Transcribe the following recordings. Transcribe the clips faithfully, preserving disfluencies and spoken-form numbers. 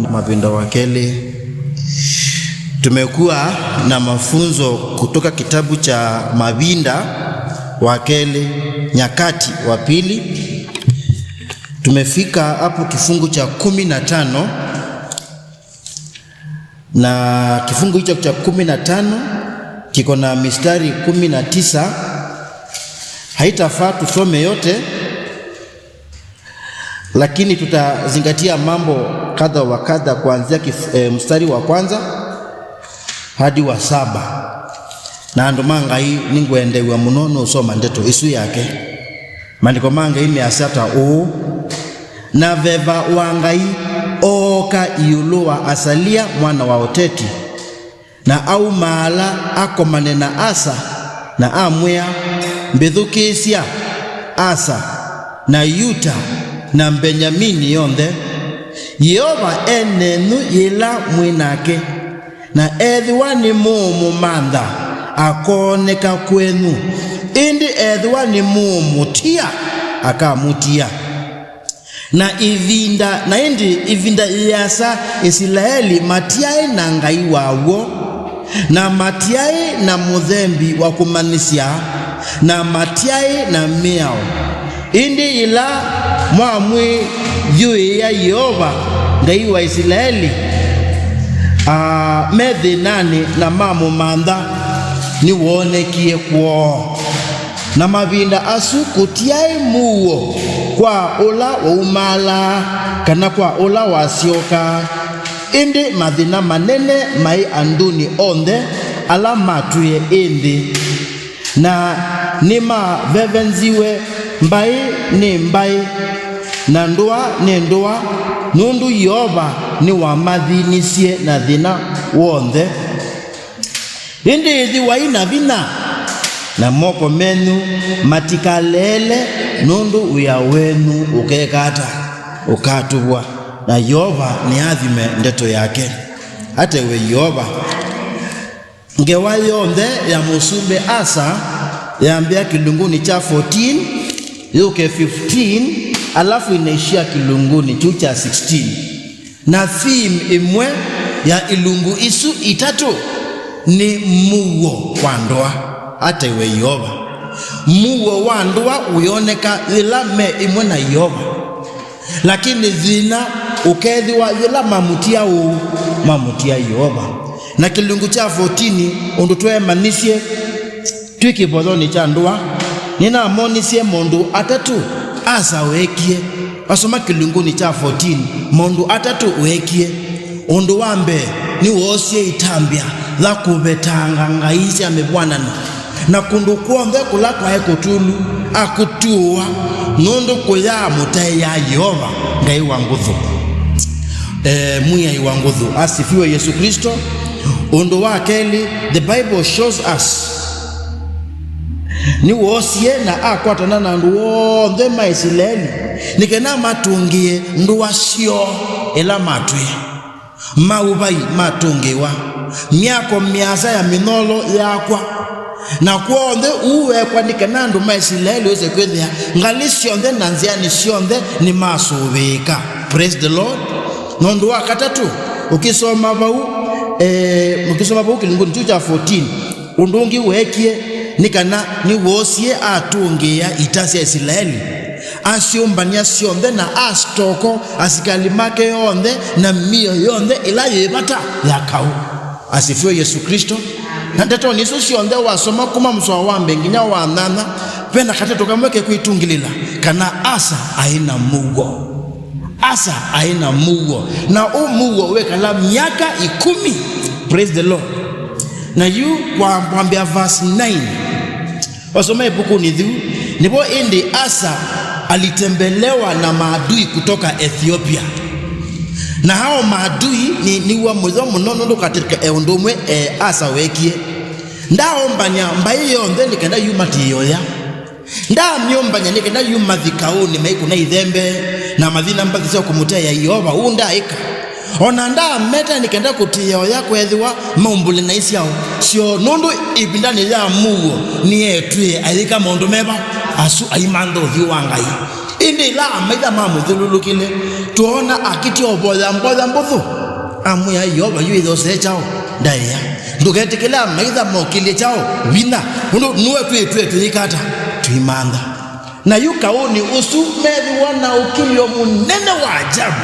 Mavinda wa kelĩ. Tumekuwa na mafunzo kutoka kitabu cha Mavinda wa kelĩ, Nyakati wa Pili. Tumefika hapo kifungu cha kumi na tano, na kifungu hicho cha kumi na tano kiko na mistari kumi na tisa. Haitafaa tusome yote, lakini tutazingatia mambo kadha wa kadha kuanzia kif-, eh, mstari wa kwanza hadi wa saba. Na andũ ma Ngai, nĩngwendeew'a mũno nũsoma ndeto isu yake. Maandĩko ma Ngai measya ta ũũ, "Na veva wa Ngai ooka ĩũlũ wa Asalia mwana wa Oteti, na aumaala akomane na Asa, na amwĩa, 'Mbĩthukĩĩsya, Asa, na Yuta, na Mbenyamini yonthe. Yeova e nenyu yĩla mwĩ nake, na ethĩwa nĩmũũmũmantha, akooneka kwenyu, ĩndĩ ethĩwa nĩmũũmũtia, akamũtia.' Na ĩvinda, na ĩndĩ ĩvinda yĩasa Isilaeli matyaĩ na Ngai wa w'o, na matyaĩ na mũthembi wa kũmanyĩsya, na matyaĩ na mĩao. Ĩndĩ yĩla mwamwĩyũĩa Yeova, Ngai wa Isilaeli, a, me thĩnanĩ na mamũmantha, nĩwoonekie kwoo. Na mavinda asu kũtyaĩ mũuo kwa ũla waumaalaa, kana kwa ũla wasyokaa, ĩndĩ mathĩna manene maĩ andũnĩ onthe ala matwĩe ĩ nthĩ. Na nĩmavevenziwe mbaĩ nĩ mbaĩ, na ndũa nĩ ndũa, nũndũ Yeova nĩwamathinisye na thĩna w'onthe. Ĩndĩ ĩthĩwai na vinya, na moko menyu matikaleele, nũndũ wĩa wenyu ũkeka ata? Ũkatũvwa. Na Yeova nĩathime ndeto yake. Atewe Yeova. Ngewa yonthe ya mũsumbĩ Asa yambĩa kĩlungunĩ kya fourteen, yũke fifteen, alafu inaishia kĩlungunĩ kyu kya sixteen. Na theme ĩmwe ya ilungu isu itatũ nĩ mũuo wa ndũa. Atewe Yeova. Mũuo wa ndũa wĩoneka yĩla me ĩmwe na Yeova. Lakini thĩna ũkethĩwa yĩla mamũtia ũũ, mamũtia Yeova. Na kĩlungu kya fourteen, ũndũ tweemanyĩsye twĩ kĩvoyonĩ kya ndũa, nĩnamonisye maũndũ atatũ Asa weekie. Wasoma kĩlungunĩ kya fourteen, maũndũ atatũ weekie. Ũndũ wa mbee, nĩwoosie itambya ya kũvetanga ngai sya mĩvw'anano, na kũndũ kw'onthe kũla kwaĩ kũtũlu akũtũũa, nũndũ kũyaamũtaĩaa Yeova, Ngai wa nguthu, eh, Mwĩai wa nguthu. Asifiwe Yesu Kristo. Ũndũ wa kelĩ, the Bible shows us, nĩwoosie na akwatana na andũ onthe ma Isilaeli, nĩ kana matũngĩe ndũa syoo ĩla matwĩe. Maũvai matũngĩĩwa, myako mĩasa ya mĩnyoolo yaakwa, na kw'onthe ũu weekwa nĩ kana andũ ma Isilaeli wĩse kwĩthĩa ngalĩ syonthe na nzĩanĩ syonthe nĩmasũvĩĩka. Praise the Lord. Na ũndũ wa katatũ, ũkĩsoma vau, eh, ũkĩsoma vau kĩlungunĩ kyu kya fourteen, ũndũ ũngĩ weekie nĩ kana nĩwoosie atũngĩĩa ita sya Isilaeli, asyũmbany'a syonthe na astoko asikalĩ make onthe na mĩio yonthe ĩla yĩ vata ya kaũ. Asifiwe Yesu Kristo. Na ndetonĩ isu syonthe wasoma kuma mũsoa wa mbee nginya wa nyanya, ve na katatũ kamwe kekwĩtungĩlĩla kana Asa aĩ na mũuo. Asa aĩ na mũuo, na ũ mũuo wĩkala myaka ikũmi. Praise the Lord. Na yu kwa kwambĩa verse nine, wasoma ĩvukunĩ thiu, nĩvo ĩndĩ Asa alitembelewa na maadui kutoka Ethiopia. Na hao maadui nĩ, nĩw'o mũyo mũno nũndũ katĩka e ũndũ ũmwe, e, Asa weekie. Ndaaũmbany'a mbaĩ yonthe nĩ kana yu matiĩoya. Ndaamyũmbany'a nĩ kana yu mathi kaũnĩ maikũna ithembe, na mathi na mbathi sya kũmũteea Yeova. Ũu ndaaĩka. O na ndaameta nĩ kenda kũtĩĩa ũya kweethĩwa maumbũle naĩ syao syoo, nũndũ ĩvindanĩ ya mũuo nĩeetw'ĩe ayĩka maũndũ meva asu aimantha ũthyũ wa Ngai. Ĩndĩ ĩla amaitha mamũthyũlũlũkĩle, twoona akĩtya ũvoya mboya mbũthũ. Amwĩa Yeova, yu ĩthosee kyaũ? Ndaĩa. Ndũketĩkĩle amaitha mokĩlye kyaũ? Vinya. Nũndũ nĩwe twĩtw'e tũyĩka ata? Tũimantha. Na yu kaũnĩ ũsu meethĩwa na ũkĩlyo mũnene wa ajabu.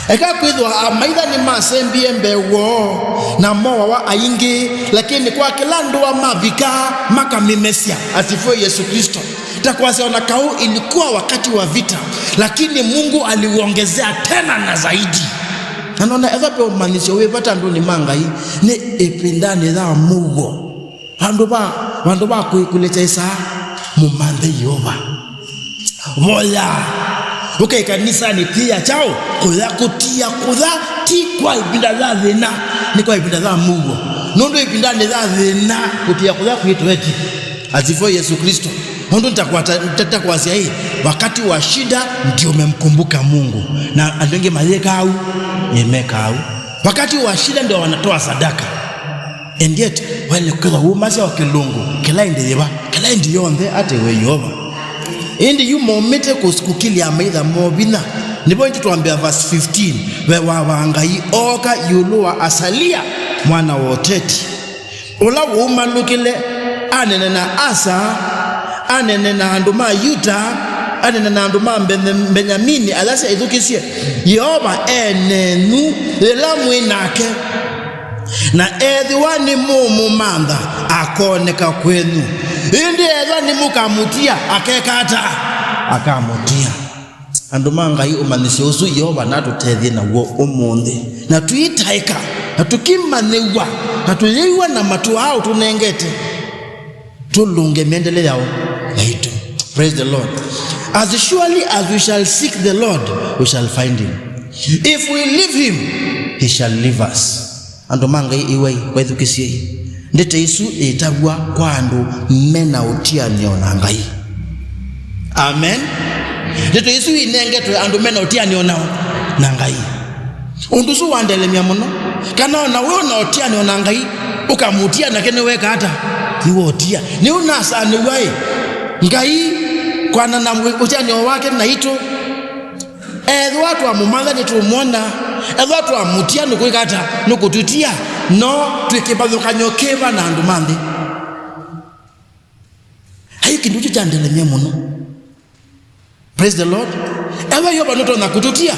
Eka kwĩthĩwa amaitha nĩmasembie mbee woo na moawa aingĩ, lakini kwa kĩla ndũa mavika makamĩmesya. Asifiwe Yesu Kristo. Ta kwasya, o na kaũ ilikuwa wakati wa vita, lakini Mungu aliuongezea tena na zaidi. Na nona ethwa ve ũmanyĩsyo wĩ vata andũnĩ ma Ngai nĩ ĩvindanĩ ya mũuo. Vandũ va, vandũ va kwĩkũlĩkya ĩsaa, mũmanthe Yeova. Voya. Ũke ĩkanisanĩ, tia kyaũ? Kũya, kũtia kũya, ti kwa ĩvinda ya thĩna, nĩ kwa ĩvinda ya mũuo. Nũndũ ĩvindanĩ ya thĩna, kũtia kũya kwĩtweti. Asifiwe Yesu Kristo. Nũndũ nitakwata-, nita-, nitakwasya hii, wakati wa shida ndio umemkumbuka Mungu. Na andũ aingĩ mayĩka au, nĩmeka au. Wakati wa shida ndio wanatoa sadaka. And yet, waĩle kwĩthwa wumasya o kĩlungu, kĩla ĩndĩ yĩva, kĩla ĩndĩ yonthe, ate we Yeova. Ĩndĩ yu maumĩte kũs-, kũkĩlya amaitha moo vinya. Nĩvo ĩndĩ twambĩa verse fifteen, ve wa, wa Ngai ooka ĩũlũ wa Asalia, mwana wa Oteti, ũla waumalũkĩle, anene na Asa, anene na andũ ma Yuta, anene na andũ ma Mbenye-, Mbenyamini, ayasya, ĩthukĩsye, Yeova e nenyu yĩla mwĩ nake. Na ethĩwa nĩmũũmũmantha, akooneka kwenyu. Ĩndĩ ethĩwa nĩmũkamũtia, akeka ata? Akamũtia. Andũ ma Ngai, ũmanyĩsyo ũsu Yeova natũtethye naw'o ũmũnthĩ. Na tũitaĩka, na tũkĩmanyĩw'a, na tũyĩw'a na matũ aa ũtũnengete, tũlũnge mĩendele yao yaitũ. Praise the Lord. As surely as we shall seek the Lord, we shall find him. If we leave him, he shall leave us. Andũ ma Ngai, ĩw'ai, waĩthukĩsyei. Ndeto ĩsu ĩtavw'a kwa andũ me na ũtianĩo na Ngai. Amen. Ndeto ĩsu inengetwe andũ me na ũtianĩo nao na Ngai. Ũndũ ũsu wandelemya mũno. Kana o na we ũna ũtianĩo na Ngai, ũkamũtia nake nĩweka ata? Nĩwotia. Nĩũnasanĩw'a ĩ, Ngai kwana na ũtianĩo wake naitũ. Ethĩwa twamũmantha nĩtũũmwona, ethĩwa twamũtia nũkwĩka ata? Nũkũtũtia. No twĩ kĩvathũkany'o kĩva na andũ ma nthĩ? Ai, kĩndũ kyu kyandelemya mũno. Praise the Lord. Ewe Yeova nũtonya kũtũtia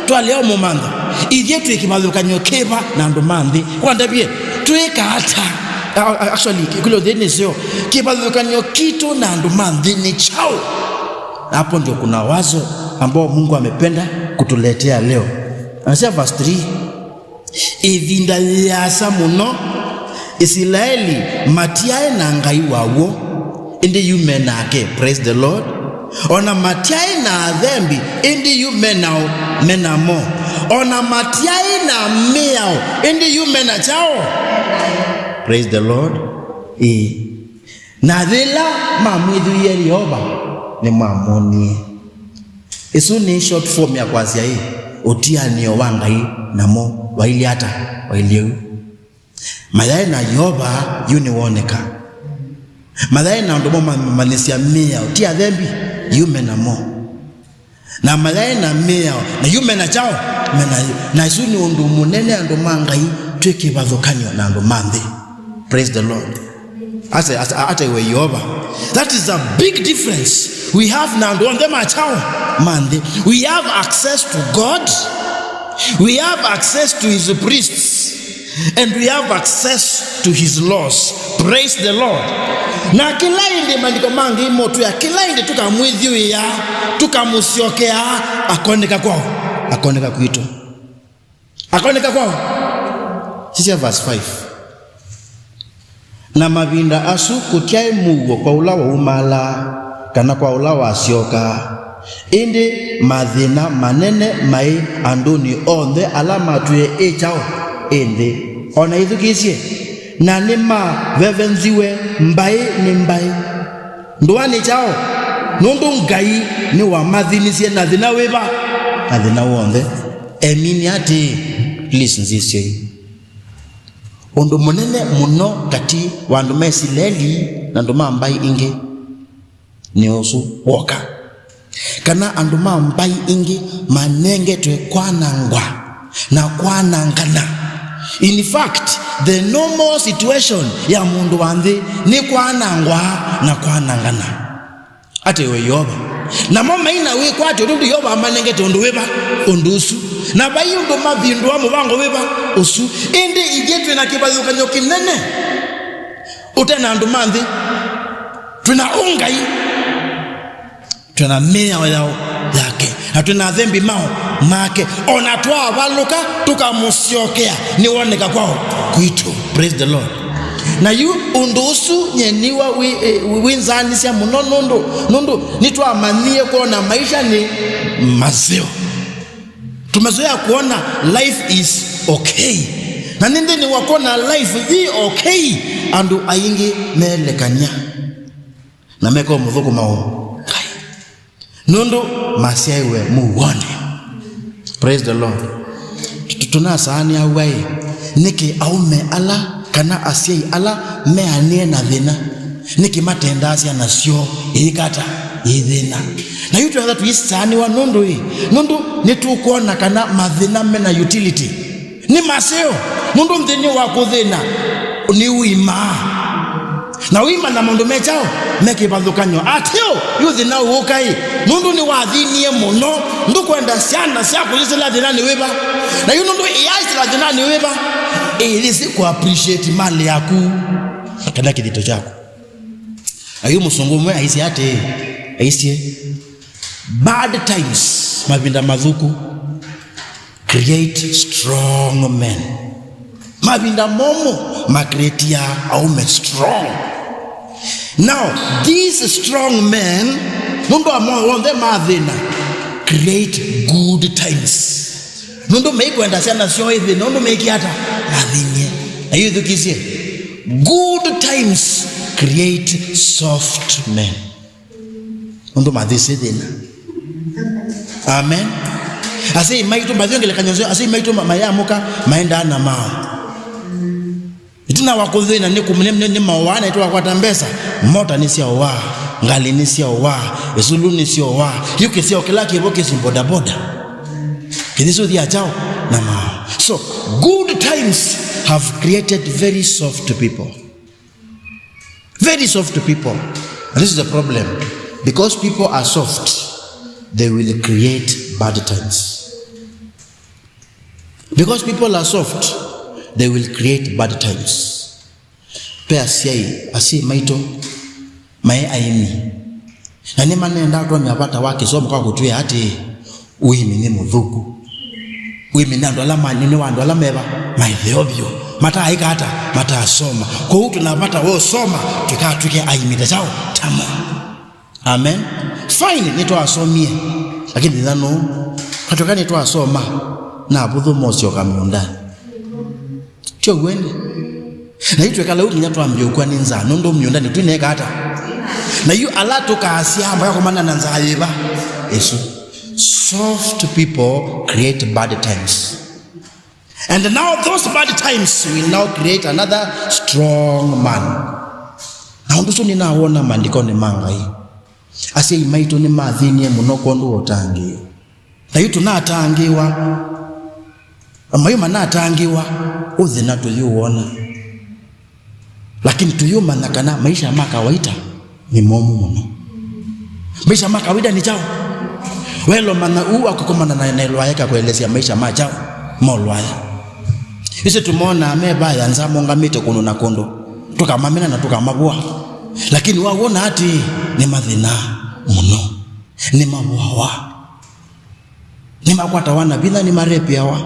twalea ũmũmantha? Ithyĩ twĩ kĩvathũkany'o kĩva na andũ ma nthĩ? Wandavye, twĩka ata? A-, a-, actually, kĩkũlyo thĩ nĩseo, kĩvathũkany'o kitũ na andũ ma nthĩ nĩ kyaũ? Hapo ndio kuna wazo ambao Mungu amependa kutuletea leo. Anasema verse three, ĩvinda yĩasa mũno, Isilaeli matyaĩ na Ngai waw'o, ĩndĩ yu me nake. Praise the Lord. O na matyaĩ na athembi, ĩndĩ yu me nao, me namo. O na matyaĩ na mĩao, ĩndĩ yu me na kyaũ? Praise the Lord. Ĩĩ. Na yĩla mamwĩthĩie Yeova, nĩmwamwonie. Ĩsu nĩ short form ya kwasya ĩ, ũtianĩo wa Ngai namo wailyĩ ata? Wailyĩ ũu. Mayaĩ na Yeova, yu nĩwoneka. Mayaĩ na andũ mo mamanyĩsya mĩao, ti athembi, yu me namo. Na mayaĩ na mĩao, na yu me na kyaũ? Me na, na ĩsu nĩ ũndũ mũnene andũ ma Ngai twĩ kĩvathũkany'o na andũ ma nthĩ. Praise the Lord. Ate, ate, ate we Yeova. That is a big difference. We have na andũ onthe ma kyaũ? Ma nthĩ. We have access to God. We have access to his priests. And we have access to his laws. Praise the Lord. Na kĩla ĩndĩ maandĩko ma Ngai motwĩa, kĩla ĩndĩ tũkamwĩthyũĩa, tũkamũsyokea, akoneka kwaũ? Akoneka kwitũ. Akoneka kwaũ? Sisya verse five. Na mavinda asu kũtyaĩ mũuo kwa ũla waumaalaa, kana kwa ũla wasyokaa. Ĩndĩ mathĩna manene maĩ andũnĩ onthe ala matwĩe ĩ kyaũ? Ĩ nthĩ. O na ĩthukĩĩsye, na nĩmavevenziwe mbaĩ nĩ mbaĩ. Ndũa nĩ kyaũ? Nũndũ Ngai nĩwamathinisye na thĩna wĩva? Na thĩna w'onthe. Eminie atĩĩ, please, nzĩsyai. Ũndũ mũnene mũno katĩ wa andũ ma Isilaeli na andũ ma mbaĩ ingĩ nĩ ũsu woka, kana andũ ma mbaĩ ingĩ manengetwe kwanangwa na kwanangana. In fact, the normal situation ya mũndũ wa nthĩ nĩ kwanangwa na kwanangana. Ate we Yeova. Namo maina wĩkwatyo nũndũ Yeova amanengete ũndũ wĩva? Ũndũ ũsu. Na vai ũndũ mavindũa mũvango wĩva? Ũsu. Ĩndĩ ithyĩ twĩ na kĩvathũkany'o kĩnene ũte na andũ ma nthĩ. Twĩ na ũngai. Twĩ na mĩao yao yake. Na twĩ na athembi mao make. O na twavalũka tũkamũsyokea, nĩwoneka kwao kwitũ. Praise the Lord. Na yu ũndũ ũsu nyeniwa wĩ, eh, wĩnzanisya mũno nũndũ, nũndũ nĩtwamanyie kwona maisha nĩ maseo. Tumezoea kuona life is okay. Na nĩ nthĩnĩ wa kuona life yĩ okay, andũ aingĩ melekany'a na meka ũmũthũkũma ũ Ngai. Nũndũ masyaĩwe mũuonĩ. Praise the Lord. Tu-, tunasaanĩa w'aĩ, nĩkĩ aũme ala kana asyai ala meanĩe na thĩna, nĩkĩ matendaa syana syoo ĩikata ĩthĩna? Na yu twĩatha tũisaanĩwa nũndũ ĩ, nũndũ nĩtũkwona kana mathĩna mena utility. Nĩ maseo, nũndũ nthĩnĩ wa kũthĩna nĩ ũimaa. Na ũimanya maũndũ me kyaũ? Me kĩvathũkany'o. Ateo, yu thĩna ũũkaĩ, nũndũ nĩwathinie mũno, ndũkwenda syana syaku yĩsĩla thĩnanĩ wĩva? Na yu nũndũ ĩyaisĩla thĩnanĩ wĩva? Ĩyĩsĩ kũ appreciate malĩ yaku kana kĩthito kyaku. Na yu mũsũngũ ũmwe aisye atĩĩ, aisye, bad times, mavinda mathũku, create strong men. Mavinda momũ makreatia aũme strong. Now, these strong men, nũndũ wa moyo w'onthe ma thĩna, create good times. Nũndũ meikwenda syana syoo ithĩne, nũndũ mekie ata? Mathĩnie. Na yu ĩthukĩsye. Good times create soft men. Nũndũ mathĩsĩ thĩna. Amen. Asyai maitũ, mathi ngelekany'o syo, asyai maitũ ma-, mayamũka, maendaa na mao. Ĩtina wa kũthĩna nĩ kũm-, nĩ, nĩ, nĩ maũaa na ĩtwakwata mbesa, mota nĩsyaũaa, ngalĩ nĩsyaũaa, ĩsũlũ nĩsyaũaa, yu kĩseo kĩla kĩvo kĩsĩ bodaboda. Kĩthi sũthia kyaũ? Na mao. So, good times have created very soft people. Very soft people. And this is the problem. Because people are soft, they will create bad times. Because people are soft, they will create bad times. Pe asyai, asyai maitũ, maĩ aĩmi. Na nĩmanendaa twonya vata wa kĩsomo kwa kũtwĩa atĩĩ, ũĩmi nĩ mũthũku. Ũĩmi nĩ andũ ala ma-, nĩ wa andũ ala meva, maĩtheo vyũ. Mataaĩka ata? Mataasoma. Kwoou twĩ na vata wa ũsoma, tũikatw'ĩke aĩmi ta kyaũ? Tamo. Amen. Fine, nĩtwasomie. Lakini thĩna nũũ? Katw'ĩka nĩtwasoma, na avũthũ mosyoka mĩũndanĩ. Tyo w'o ĩndĩ? Na yu twĩkala ũu nginya twambie ũkw'a nĩ nzaa, nũndũ mĩũndanĩ twĩneeka ata? Na yu ala tũkasyaa makakomana na nzaa yĩva? Ĩsu. Soft people create bad times. And now those bad times will now create another strong man. Na ũndũ ũsu nĩnawona maandĩkonĩ ma Ngai. Asyai maitũ nĩmathĩnie mũno kwondũ wa ũtangĩĩo. Na yu tũnatangĩĩwa. Amwe yu manatangĩĩwa, ũthĩna tũyĩwona. Lakini tũyĩmanya kana maisha ma kawaita nĩ momũ mũno. Maisha ma kawaita nĩ kyaũ? Welo mana uu akũkomana na, na ĩlwaya kakuelesya maisha ma kyaũ? Ma ũlwaya. Ĩsĩ tũmonaa me vaya nza mongamĩte kũndũ na kũndũ. Tũkamamena na tũkamavũa. Lakini wawona atĩĩ, nĩ mathĩnaa mũno. Nĩ mavũawa. Nĩmakwatawa na vinya, nĩmarepĩawa.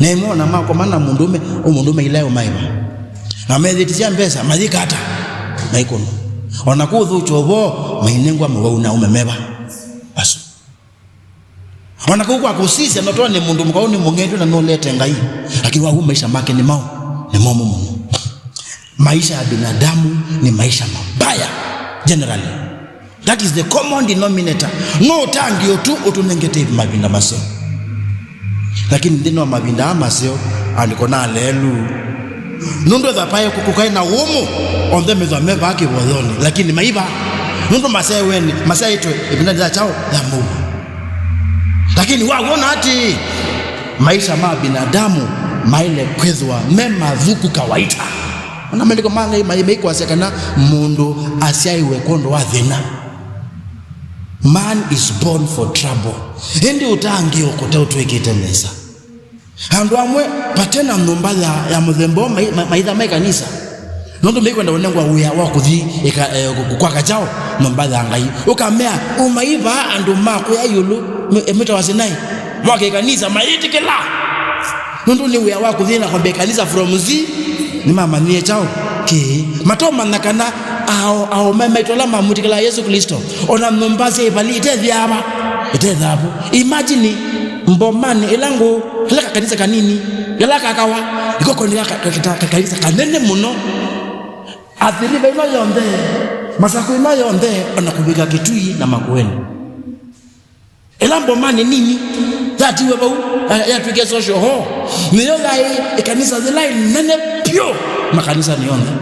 Na ĩmwe ona makomana na mũndũũme, ũ mũndũũme ilayo maĩva. Na methĩtisya mbesa, mayĩka ata? Maikũnwa. Ona kũthũkya ũvoo, mainengwa mawau na aũme meva? Asu. Ona kũu kwa kũsisya, no twone mũndũ mũka ũũ nĩ mũng'endũ na nũlete Ngai. Lakini wau maisha make nĩ mau, nĩ momũ mũno. Maisha ya binadamu ni maisha mabaya generally. That is the common denominator. No ũtangĩĩo tu ũtũnengete mavinda maseo. Lakini nthĩnĩ wa mavinda aa maseo, andĩko na alelu. Nũndũ etha paĩ kũkaĩ na ũmũ, onthe methwa me vaa kĩvoyonĩ, lakini maiva. Nũndũ masyaĩwe nĩ, masyaĩtwe ĩvindanĩ ya kyaũ? Ya mũuo. Lakini wawona atĩ maisha ma binadamu maĩle kwĩthwa me mathuku kawaita. Ona maandĩko ma Ngai mai-, maikwasya kana mũndũ asyaĩwe kwondũ wa thĩna. Man is born for trouble. Ĩndĩ ũtangĩĩo kũte ũtw'ĩkĩte nesa. Andũ amwe vate na nyũmba ya, ya mũthemba ũũ mai-, ma-, maitha ma ĩkanisa. Nũndũ maikwenda ũnengwa wĩa wa kũthi ĩka-, eh, kũ-, kwaka kyaũ? Nyũmba ya Ngai. Ũkamea, "Ũmai vaa andũ ma kũya ĩũlũ, mĩ-, mĩtawa Sinai, mwake ĩkanisa," mayĩtĩkĩla. Nũndũ nĩ wĩa wa kũthi na kwambĩa ĩkanisa from Z, nĩmamanyie kyaũ? Kĩĩ. Matomanya kana ao, aũme maitũ ala mamwĩtĩkĩlaa Yesũ Klĩsto, ona nyũmba sya ĩvali itethĩawa, itethĩawa. Imagine, Mbomanĩ ĩla ngũũ, kala kakanisa kanini, kala kakawa, ĩkokoni ka, ka, ka, kakanisa kanene mũno. Athi River ĩno yonthe, Masakũ ĩno yonthe, ona kũvika Kitui na Makueni. Ĩla Mbomanĩ nini yatiwe vau, ya-, yatw'ĩke social hall, nĩyo yaĩ ĩkanisa yĩla ĩnene vyũ makanisanĩ onthe.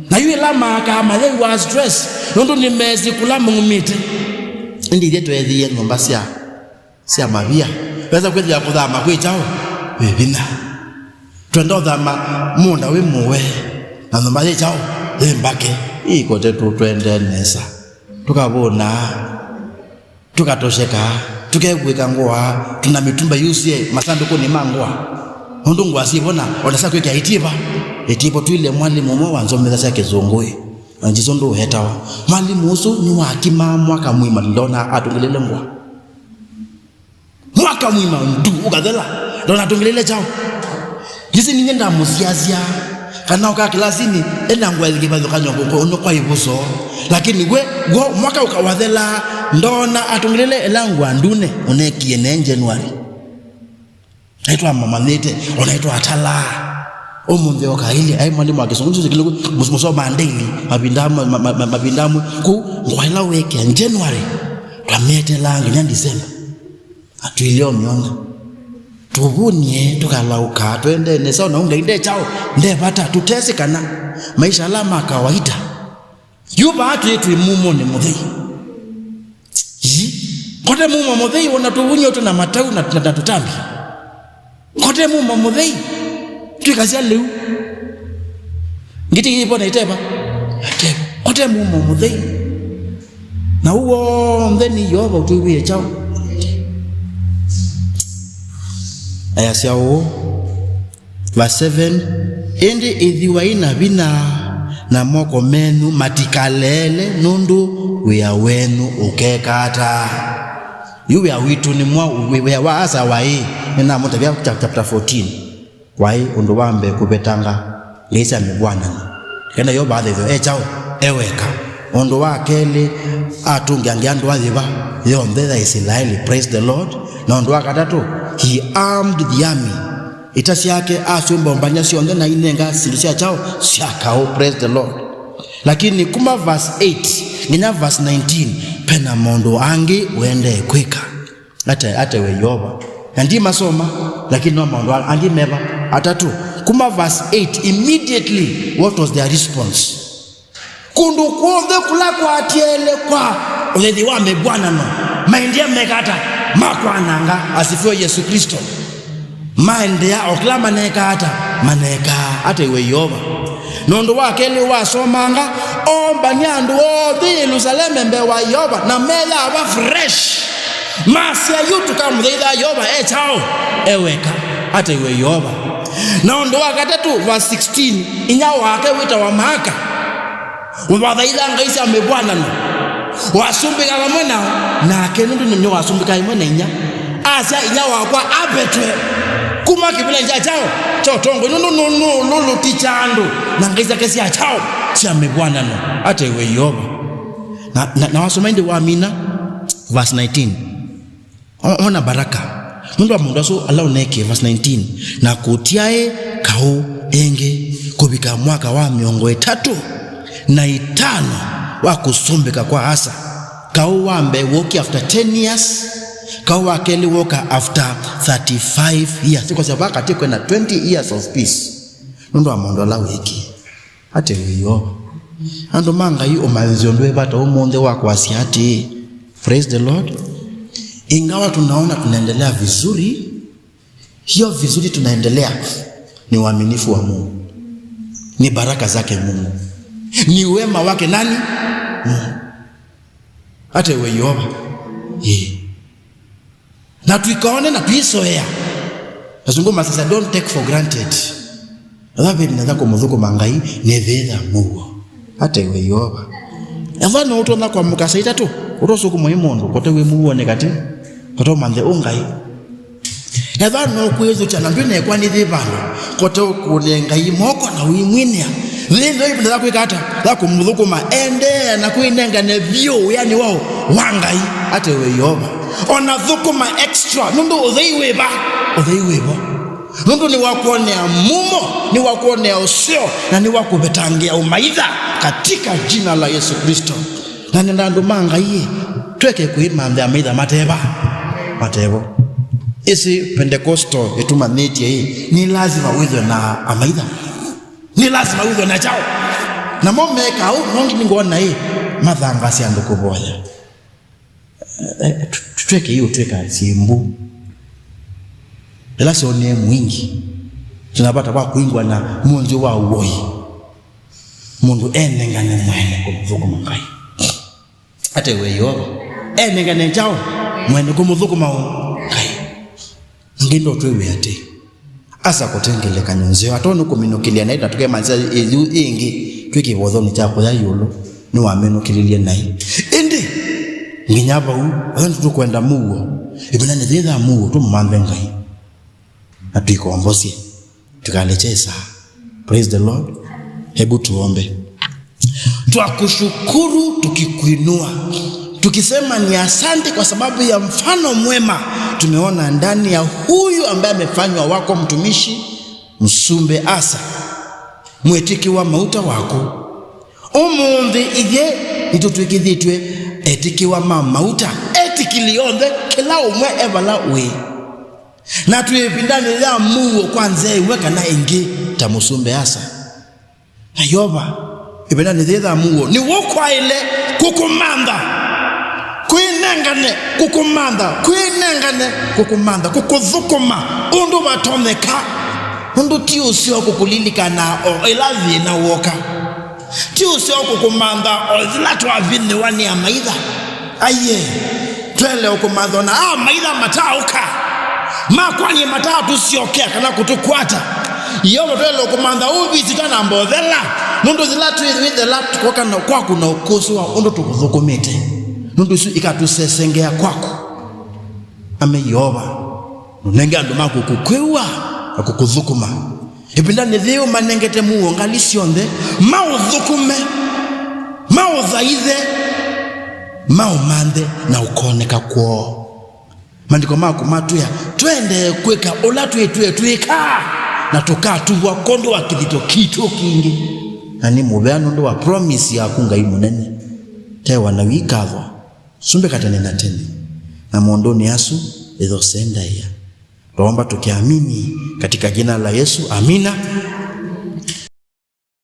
Na yu ĩla maakaa mayĩw'a stress, nũndũ nĩmesĩ kũla maumĩte. Ĩndĩ ithyĩ tweethĩie nyũmba sya, sya mavia. Wesa kwĩthĩa kũthama kwĩ kyaũ? Wĩ vinya. Twenda ũthama mũũnda wĩ mũwe, na nyũmba yĩ kyaũ? Yĩ mbake. Ĩĩ, kote tũ-, twendee nesa. Tũkavũna. Tũkatosheka, tũkevw'ĩka ngũa, tũna mĩtumba yusye masandũkũnĩ ma ngũa. Nũndũ ngũa syĩvo na, o na sya kwĩkĩa itiĩva, itiĩvo twĩle mwalimũ ũmwe wanzomethasya Kĩsũngũĩ. Na Jesũ ndũetawa. Mwalimũ ũsu nĩwakimaa mwaka mũima ndona atũngĩlĩle ngũa. Mwaka mũima ndu ũkathela, ndona atũngĩlĩle kyaũ. Yĩsĩ ninyie ndamũsiasya, kana ũka kĩlasinĩ, ena ngũa ya kĩvathũkany'o kũ-, kũ-, kwa ĩvuso. Lakini we, w'o, mwaka ũkawathela, ndona atũngĩlĩle ĩla ngũa ndune ũnekie ne January. Naitwa mamanyĩte, o naitwa atalaa. Ũmũnthĩ oka ilye, ai mwalimũ wa Kĩsũngũ, nĩsĩ kĩlĩku, mũs-, mũsomaa daily, mavinda amwe, ma-, ma-, ma-, mavinda amwe. Kũu, ngũa ĩla weekĩa January, twamĩetelaa nginya December. Na tũilea ũmyona. Tũvũnie, tũkalaũka, twendee nesa, na Ngai nde kyaũ, nde vata, tũtesĩ kana maisha ala ma kawaita. Yu vaa twĩ, twĩ mumonĩ mũthei. Ii, kote mumo mũthei, ona tũvũnie tũna matau na, na, na tũtambi. Kote mumo mũthei, twĩkasya lĩu. Ngĩti ĩvo na ĩteva? Ĩteva. Kote mumo mũthei. Na ũu w'onthe nĩ Yeova ũtwĩw'ĩe kyaũ? Ayasya ũũ, verse seven, "Ĩndĩ ĩthiwai na vinya, na moko menyu matikaleele, nũndũ wĩa wenyu ũkeka ata?" Yu wĩa witũ nĩ mwa-, wĩ-, wĩa wa Asa waĩ, nĩnamũtavya chap-, chapter fourteen. Waĩ ũndũ wa mbee kũvetanga ngai sya mĩvw'anano. Kenda Yeova athaithwe e kyaũ? E weka. Ũndũ wa kelĩ, atũngĩangĩa ndũa yĩva? Yonthe ya Isilaeli. Praise the Lord. Na ũndũ wa katatũ, he armed the army. Ita syake asyũmba mbanya syonthe na ainenga syĩndũ sya kyaũ? Sya kaũ. Praise the Lord. Lakini kuma verse eight nginya verse nineteen, pena maũndũ angĩ ũendee kwĩka. Ate, atewe Yeova. Na ndimasoma, lakini no maũndũ a-, angĩ meva. Atatũ, kuma verse eight, immediately, what was their response? Kũndũ kw'onthe kũla kwatiele kwa ũthaithi wa mĩvw'anano, maendie meka ata? Makwananga. Asifiwe Yesu Kristo. Maendea o kĩla manekaa ata? Manekaa. Atewe Yeova. Na ũndũ wa kelĩ wasomanga, oombany'a andũ onthe Yelusaleme mbee wa Yeova, na methĩawa fresh. Masya, "Yu tũkamũthaitha Yeova e kyaũ? E weka." Atewe Yeova. Na ũndũ wa katatũ, verse sixteen, inya wake wĩtawa Maaka, wathaitha ngai sya mĩvw'anano, wasumbĩka vamwe nao, nake nũndũ nĩwasumbĩkaa ĩmwe na inya, asya, "Inya wakwa avetwe kuma kĩvĩlanĩ kya kyaũ? Kya ũtongoi, nũndũ nũ-, nũ-, nũlũtikya andũ na ngai syake sya kyaũ? Sya mĩvw'anano." Atewe Yeova. Na, na, na wasoma ĩndĩ wamina, verse nineteen. O-, ona baraka. Nũndũ wa maũndũ asu ala ũneekie, verse nineteen, "Na kũtyaĩ kaũ ĩngĩ kũvika mwaka wa mĩongo ĩtatũ na itano wa kũsumbĩka kwa Asa." Kaũ wa mbee wookie after ten years, Kaũ wa kelĩ woka after thirty-five years. Nĩkwasya vaa katĩ kwĩna twenty years of peace. Nũndũ wa maũndũ ala wĩkie. Ate wĩ Yeova. Andũ ma Ngai, ũmanyĩsyo ndwĩ vata ũmũnthĩ wa kwasya atĩĩ, praise the Lord. Ingawa tunaona tunaendelea vizuri, hiyo vizuri tunaendelea ni uaminifu wa Mungu. Ni baraka zake Mungu. Ni wema wake nani? Mungu. Ate wĩ Yeova. Ĩĩ. Na tuikaone na tuisoea. Asungu masasa, don't take for granted. Ethĩwa vĩndĩ nesa kũmũthũkũma Ngai, nĩthĩtha mũuo. Ate wĩ Yeova. Ethĩwa no ũtonya kwamũka saa itatũ, ũtosũkũmwa ĩ mũndũ, kote wĩ mũuonĩ katĩ, kote ũmanthe ũ Ngai. Ethĩwa no kwĩthukya na ndwĩnekwa nĩ yĩ vandũ, kote ũkũnĩe Ngai moko na ũimwinĩa. Yĩĩ ndio ĩvinda ya kwĩka ata? Ya kũmũthũkũma. Endeea na kwĩnengane vyũ wĩanĩ wa, wa Ngai. Ate wĩ Yeova. Ona thũkũma extra, nũndũ ũthei wĩ va? Ũthei wĩ vo. Nũndũ nĩwakwonea mumo, nĩwakwonea ũseo, na nĩwakũvetangĩa ũmaitha katika jina la Yesu Kristo. Na nenda andũ ma Ngai ĩ, tweke kwĩmanthĩa amaitha mateva, matevo. Ĩsĩ Pentecostal ĩtũmanyĩtye ĩ, nĩ lazima wĩthwe na amaitha. Nĩ lazima wĩthwe na kyaũ? Namo meka ũu, nongi nĩngwona ĩ, mathangasya andũ kũvoya. Eh, tu-, tu-, tweke ĩ ũtwĩka syĩmbu. Ĩla syonee mwingi, tunapata kwa kũingwa na mũnzĩ wa uoi. Mũndũ enengane mwene kũmũthũkũma Ngai. Ate wĩ Yeova. Enengane kyaũ? Mwene kũmũthũkũma ũ? Ngai. Ngai ndo twĩw'e atĩ. Asa kũte ngelekany'o nzeo, atonya kũminũkĩlya naĩ na tũkemanyĩsya ĩyu ĩngĩ twĩ kĩvothonĩ kya kũya ĩũlũ, nĩwaminũkĩlilye naĩ. Ĩndĩ, nginya vau, ethĩwa nĩtũkwenda mũuo, ĩvinda nĩyĩthaa mũuo, tũmũmanthe Ngai. Na tũikombosye. Tũkalekye ĩsaa. Praise the Lord. Hebu tuombe. Twakushukuru tukikuinua, tukisema ni asante kwa sababu ya mfano mwema tumeona ndani ya huyu ambaye amefanywa wako mtumishi, Mũsumbĩ Asa, mwĩtĩkĩwa mauta waku. Ũmũnthĩ ithyĩ nĩtũtw'ĩkĩthĩtw'e etĩkĩwa ma mauta, etĩkĩli onthe, kĩla ũmwe e vala ũĩ. Na twĩ ĩvindanĩ ya mũuo kwa nzĩa ĩmwe kana ĩngĩ ta Mũsumbĩ Asa. Na Yeova, ĩvindanĩ yĩĩ ya mũuo, nĩw'o kwaĩle kũkũmantha, kwĩnengane, kũkũmantha, kwĩnengane, kũkũmantha, kũkũthũkũma ũndũ vatonyeka. Ũndũ ti ũseo kũkũlilikana o ĩla thĩna woka. Ti ũseo kũkũmantha o yĩla twavinyĩwa nĩ amaitha. Aiee, twaĩle ũkũmantha o na amaitha mataaũka, makwany'e mataatũsyokea kana kũtũkwata. Yeova twaĩle ũkũmantha ũvisita na mbothela, nũndũ yĩla twĩthela twoka na kwaku na ũkũsĩ wa ũndũ tũkũthũkũmĩte, nũndũ isu ikatũsesengea kwaku. Ame Yeova, nũnenge andũ maku kũkwĩw'a na kũkũthũkũma. Ĩvindanĩ yĩĩ ũmanengete mũuo ngalĩ syonthe, maũthũkũme, maũthaithe, maũmanthe na ũkoneka kwoo. Maandĩko maku matwĩa tũendee kwĩka ũla twĩtwĩe twĩkaa, na tũkatuvwa kwondũ wa kĩthito kitũ kingĩ. Na nĩ mũvea nũndũ wa promise yaku, Ngai mũnene. Tewa na wĩkathwa, sumbĩka tene na tene. Na maũndũnĩ asu, ĩthosendaĩa. Twaomba tukiamini katika jina la Yesu. Amina.